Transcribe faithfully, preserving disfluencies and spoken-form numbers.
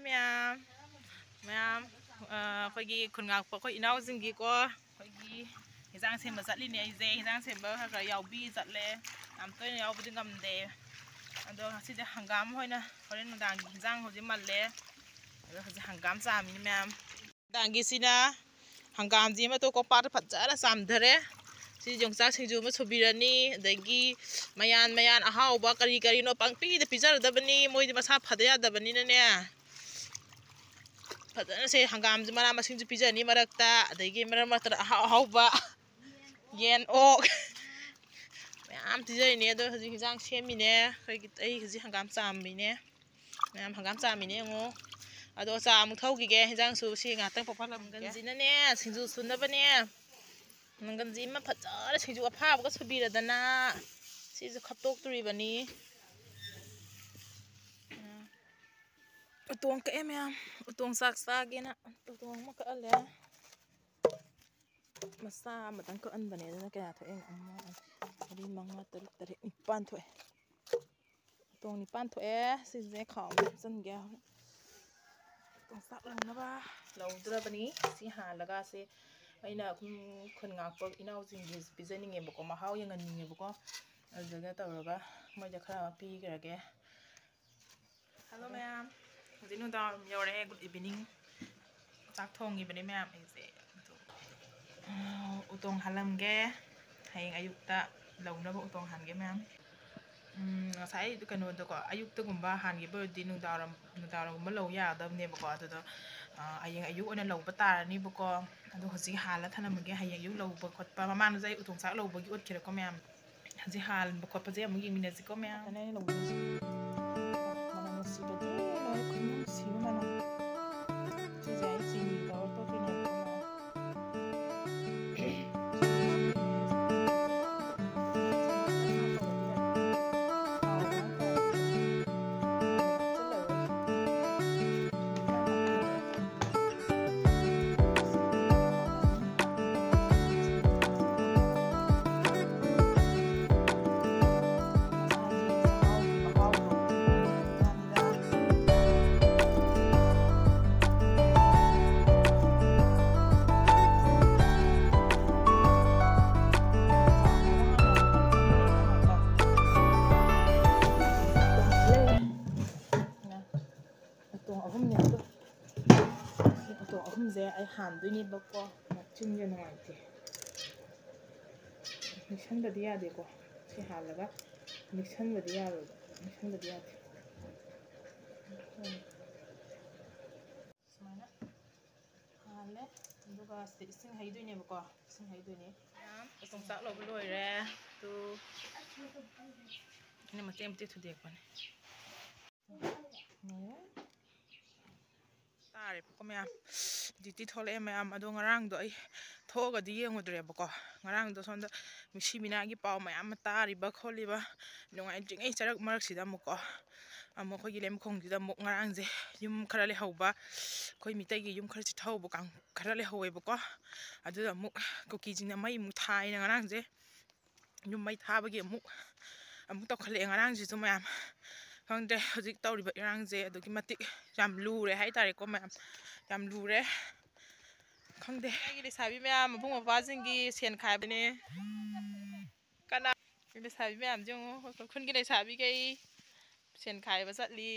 ꯃꯌꯥꯝ, ꯃꯌꯥꯝ, ꯑ, ꯑꯩꯈꯣꯏꯒꯤ ꯈꯨꯟ ꯉꯥꯛꯄ ꯑꯩꯈꯣꯏ ꯏꯅꯥꯎꯁꯤꯡꯒꯤꯀꯣ, ꯑꯩꯈꯣꯏꯒꯤ ꯍꯤꯟꯖꯥꯡ ꯁꯦꯝꯕ ꯆꯠꯂꯤꯅꯦ ꯑꯩꯁꯦ꯫ ꯍꯤꯟꯖꯥꯡ ꯁꯦꯝꯕ ꯈꯔ ꯈꯔ ꯌꯥꯎꯕꯤ ꯆꯠꯂꯦ꯫ ꯌꯥꯝ ꯇꯣꯏꯅ ꯌꯥꯎꯕꯗꯤ ꯉꯝꯗꯦ꯫ ꯑꯗꯣ ꯉꯁꯤꯗꯤ ꯍꯪꯒꯥꯝ ꯑꯣꯏꯅ ꯍꯣꯔꯦꯟ ꯅꯨꯡꯗꯥꯡꯒꯤ ꯍꯤꯟꯖꯥꯡ ꯍꯧꯖꯤꯛ ꯃꯜꯂꯦ꯫ ꯑꯗꯣ ꯍꯧꯖꯤꯛ ꯍꯪꯒꯥꯝ ꯆꯥꯝꯃꯤꯅꯦ ꯃꯌꯥꯝ꯫ ꯅꯨꯡꯗꯥꯡꯒꯤꯁꯤꯅ ꯍꯪꯒꯥꯝꯁꯤꯃ ꯇꯣ ꯀꯣꯝꯄꯥꯛꯇ ꯐꯖꯅ ꯆꯥꯝꯊꯔꯦ꯫ ꯁꯤ ꯌꯣꯡꯆꯥꯛ ꯁꯤꯡꯖꯨ ꯑꯃ ꯁꯨꯕꯤꯔꯅꯤ, ꯑꯗꯒꯤ ꯃꯌꯥꯟ ꯃꯌꯥꯟ ꯑꯍꯥꯎꯕ ꯀꯔꯤ ꯀꯔꯤꯅꯣ ꯄꯪꯄꯤꯗ ꯄꯤꯖꯔꯗꯕꯅꯤ꯫ ꯃꯣꯏꯗꯤ ꯃꯁꯥ ꯐꯗ ꯌꯥꯗꯕꯅꯤꯅꯅꯦ꯫ ꯐꯖꯅ ꯁꯦ ꯍꯪꯒꯥꯝꯁꯦ ꯃꯅꯥ ꯃꯁꯤꯡꯁꯨ ꯄꯤꯖꯅꯤ ꯃꯔꯛꯇ, ꯑꯗꯒꯤ ꯃꯔꯛ ꯃꯔꯛꯇ ꯑꯍꯥꯎ ꯑꯍꯥꯎꯕ ꯌꯦꯟ, ꯑꯣꯛ ꯃꯌꯥꯝ ꯄꯤꯖꯔꯤꯅꯦ꯫ ꯑꯗꯣ ꯍꯧꯖꯤꯛ ꯍꯤꯟꯖꯥꯡ ꯁꯦꯝꯃꯤꯅꯦ꯫ ꯑꯩꯈꯣꯏꯒꯤ, ꯑꯩ ꯍꯧꯖꯤꯛ ꯍꯪꯒꯥꯝ ꯆꯥꯝꯃꯤꯅꯦ꯫ ꯃꯌꯥꯝ ꯍꯪꯒꯥꯝ ꯆꯥꯝꯃꯤꯅꯦ ꯌꯦꯡꯉꯣ꯫ ꯑꯗꯣ ꯆꯥ ꯑꯃꯨꯛ ꯊꯧꯈꯤꯒꯦ꯫ ꯍꯤꯟꯖꯥꯡꯁꯨ ꯁꯤ ꯉꯥꯛꯇꯪ ꯄꯣꯛꯍꯜꯂꯝꯒꯦ꯫ ꯃꯪꯒꯟꯁꯤꯅꯅꯦ, ꯁꯤꯡꯖꯨ ꯁꯨꯅꯕꯅꯦ꯫ ꯃꯪꯒꯟꯁꯤꯃ ꯐꯖꯅ ꯁꯤꯡꯖꯨ ꯑꯐꯥꯕꯒ ꯁꯨꯕꯤꯔꯗꯅ ꯁꯤꯁꯨ ꯈꯞꯇꯣꯛꯇꯣꯔꯤꯕꯅꯤ꯫ ꯎꯇꯣꯡ ꯀꯛꯑꯦ ꯃꯌꯥꯝ꯫ ꯎꯇꯣꯡ ꯆꯥꯛ ꯆꯥꯒꯦꯅ ꯎꯇꯣꯡ ꯑꯃ ꯀꯛꯍꯜꯂꯦ꯫ ꯃꯆꯥ ꯑꯃꯇꯪ ꯀꯛꯍꯟꯕꯅꯦ, ꯑꯗꯨꯅ ꯀꯌꯥ ꯊꯣꯛꯑꯦ? ꯑꯃ, ꯑꯅꯤ, ꯃꯔꯤ, ꯃꯉꯥ, ꯇꯔꯨꯛ, ꯇꯔꯦꯠ, ꯅꯤꯄꯥꯟ ꯊꯣꯛꯑꯦ꯫ ꯎꯇꯣꯡ ꯅꯤꯄꯥꯟ ꯊꯣꯛꯑꯦ꯫ ꯁꯤꯁꯦ ꯈꯥꯎ ꯑꯃꯗ ꯍꯥꯞꯆꯤꯟꯒꯦ꯫ ꯎꯇꯣꯡ ꯆꯥꯛ ꯂꯧꯅꯕ ꯂꯧꯗ꯭ꯔꯕꯅꯤ꯫ ꯁꯤ ꯍꯥꯜꯂꯒ ꯁꯤ ꯑꯩꯅ ꯑꯩꯈꯣꯏ ꯈꯨꯟ ꯉꯥꯛꯄ ꯏꯅꯥꯎꯁꯤꯡꯒꯤ ꯄꯤꯖꯅꯤꯡꯉꯦꯕꯀꯣ, ꯃꯍꯥꯎ ꯌꯦꯡꯍꯟꯅꯤꯡꯉꯦꯕꯀꯣ꯫ ꯑꯗꯨꯗ ꯇꯧꯔꯒ ꯃꯣꯏꯗ ꯈꯔ ꯄꯤꯈ꯭ꯔꯒꯦ꯫ ꯍꯜꯂꯣ ꯃꯌꯥꯝ, ꯍꯧꯖꯤꯛ ꯅꯨꯡꯗꯥꯡ ꯋꯥꯏꯔꯝ ꯌꯧꯔꯛꯑꯦ꯫ Good evening꯫ ꯆꯥꯛ ꯊꯣꯡꯉꯤꯕꯅꯦ ꯃꯌꯥꯝ ꯑꯩꯁꯦ꯫ ꯎꯇꯣꯡ ꯍꯥꯜꯂꯝꯒꯦ꯫ ꯍꯌꯦꯡ ꯑꯌꯨꯛꯇ ꯂꯧꯅꯕ ꯎꯇꯣꯡ ꯍꯥꯟꯒꯦ ꯃꯌꯥꯝ꯫ ꯎꯝ, ꯉꯁꯥꯏ ꯀꯩꯅꯣꯗꯀꯣ, ꯑꯌꯨꯛꯇꯒꯨꯝꯕ ꯍꯥꯟꯈꯤꯕ ꯑꯣꯏꯔꯗꯤ ꯅꯨꯡꯗꯥꯡꯋꯥꯏꯔꯝ, ꯅꯨꯡꯗꯥꯡꯋꯥꯏꯔꯝꯒꯨꯝꯕ ꯂꯧ ꯌꯥꯒꯗꯕꯅꯦꯕꯀꯣ꯫ ꯑꯗꯨꯗꯣ, ꯑ, ꯍꯌꯦꯡ ꯑꯌꯨꯛ ꯑꯣꯏꯅ ꯂꯧꯕ ꯇꯥꯔꯅꯤꯕꯀꯣ꯫ ꯑꯗꯣ ꯍꯧꯖꯤꯛ ꯍꯥꯜꯂ ꯊꯅꯝꯃꯒꯦ꯫ ꯍꯌꯦꯡ ꯑꯌꯨꯛ ꯂꯧꯕ ꯈꯣꯠꯄ, ꯃꯃꯥꯡꯗꯁꯨ ꯑꯩ ꯎꯇꯣꯡ ꯆꯥꯛ ꯂꯧꯕꯒꯤ ꯎꯠꯈꯤꯔꯦꯀꯣ ꯃꯌꯥꯝ꯫ ꯍꯧꯖꯤꯛ ꯍꯥꯟꯕ ꯈꯣꯠꯄꯁꯦ ꯑꯃꯨꯛ ꯌꯦꯡꯃꯤꯟꯅꯁꯤꯀꯣ ꯃꯌꯥꯝ꯫ ꯃꯅꯝ ꯅꯨꯡꯁꯤꯕꯗꯤ ꯂꯣꯏꯔꯦ, ꯈꯨꯅꯨꯡꯁꯤꯕ ꯃꯅꯝ꯫ ꯁꯤꯁꯦ ꯑꯩ ꯆꯤꯅꯤ ꯇꯧꯔ ꯇꯣꯠꯇꯣꯏꯅꯦꯕꯀꯣ꯫ ꯑꯍꯨꯝꯅꯦ ꯑꯗꯣ꯫ ꯁꯤ ꯑꯣꯇꯣ ꯑꯍꯨꯝꯁꯦ ꯑꯩ ꯍꯥꯟꯗꯣꯏꯅꯦꯕꯀꯣ꯫ ꯃꯆꯤꯟꯁꯦ ꯅꯨꯡꯉꯥꯏꯇꯦ꯫ ꯅꯤꯛꯁꯟꯕꯗꯤ ꯌꯥꯗꯦꯀꯣ꯫ ꯁꯤ ꯍꯥꯜꯂꯒ ꯅꯤꯛꯁꯟꯕꯗꯤ ꯌꯥꯔꯣꯏꯕ꯫ ꯅꯤꯛꯁꯟꯕꯗꯤ ꯌꯥꯗꯦ꯫ ꯁꯨꯃꯥꯏꯅ ꯍꯥꯜꯂꯦ꯫ ꯑꯗꯨꯒ ꯁꯤꯗ ꯏꯁꯤꯡ ꯍꯩꯗꯣꯏꯅꯦꯕꯀꯣ꯫ ꯏꯁꯤꯡ ꯍꯩꯗꯣꯏꯅꯦ꯫ ꯃꯌꯥꯝ ꯌꯣꯡꯆꯥꯛ ꯂꯧꯕ ꯂꯣꯏꯔꯦ꯫ ꯇꯨ꯫ ꯑꯩꯅ ꯃꯇꯦꯛ ꯃꯇꯦꯛ ꯊꯨꯗꯦꯛꯄꯅꯦ꯫ ꯇꯥꯔꯦꯕꯀꯣ ꯃꯌꯥꯝ꯫ ꯗ꯭ꯌꯨꯇꯤ ꯊꯣꯛꯂꯛꯑꯦ ꯃꯌꯥꯝ꯫ ꯑꯗꯣ ꯉꯔꯥꯡꯗꯣ ꯑꯩ ꯊꯣꯛꯑꯒꯗꯤ ꯌꯦꯡꯉꯨꯗ꯭ꯔꯦꯕꯀꯣ꯫ ꯉꯔꯥꯡꯗꯣ ꯁꯣꯝꯗ ꯃꯤꯁꯤ ꯃꯤꯅꯥꯒꯤ ꯄꯥꯎ ꯃꯌꯥꯝ ꯑꯃ ꯇꯥꯔꯤꯕ ꯈꯣꯠꯂꯤꯕ ꯅꯨꯡꯉꯥꯏꯇ꯭ꯔꯤꯉꯩ ꯆꯔꯛ ꯃꯔꯛꯁꯤꯗ ꯑꯃꯨꯛꯀꯣ꯫ ꯑꯃꯨꯛ ꯑꯩꯈꯣꯏꯒꯤ ꯂꯩꯃꯈꯣꯡꯁꯤꯗ ꯑꯃꯨꯛ ꯉꯔꯥꯡꯁꯦ ꯌꯨꯝ ꯈꯔ ꯂꯩꯍꯧꯕ, ꯑꯩꯈꯣꯏ ꯃꯤꯇꯩꯒꯤ ꯌꯨꯝ ꯈꯔ ꯆꯤꯊꯍꯧꯕ ꯀꯥꯡ-, ꯈꯔ ꯂꯩꯍꯧꯋꯦꯕꯀꯣ꯫ ꯑꯗꯨꯗ ꯑꯃꯨꯛ ꯀꯨꯀꯤꯁꯤꯡꯅ ꯃꯩ ꯑꯃꯨꯛ ꯊꯥꯏꯅ ꯉꯔꯥꯡꯁꯦ꯫ ꯌꯨꯝ ꯃꯩ ꯊꯥꯕꯒꯤ ꯑꯃꯨꯛ, ꯑꯃꯨꯛ ꯇꯧꯈꯠꯂꯛꯑꯦ ꯉꯔꯥꯡꯁꯤꯁꯨ ꯃꯌꯥꯝ꯫ ꯈꯪꯗꯦ, ꯍꯧꯖꯤꯛ ꯇꯧꯔꯤꯕ ꯏꯔꯥꯡꯁꯦ ꯑꯗꯨꯛꯀꯤ ꯃꯇꯤꯛ ꯌꯥꯝ ꯂꯨꯔꯦ ꯍꯥꯏꯇꯥꯔꯦꯀꯣ ꯃꯌꯥꯝ꯫ ꯌꯥꯝ ꯂꯨꯔꯦ꯫ ꯈꯪꯗꯦ꯫ ꯑꯩꯒꯤ ꯂꯩꯁꯥꯕꯤ ꯃꯌꯥꯝ, ꯃꯕꯨꯡ ꯃꯧꯄ꯭ꯋꯥꯁꯤꯡꯒꯤ ꯁꯦꯟ ꯈꯥꯏꯕꯅꯦ꯫ ꯀꯅꯥ? ꯂꯩꯁꯥꯕꯤ ꯃꯌꯥꯝꯁꯦ ꯌꯦꯡꯉꯨ, ꯑꯩꯈꯣꯏ ꯈꯨꯟꯒꯤ ꯂꯩꯁꯥꯕꯤꯈꯩ ꯁꯦꯟ ꯈꯥꯏꯕ ꯆꯠꯂꯤ꯫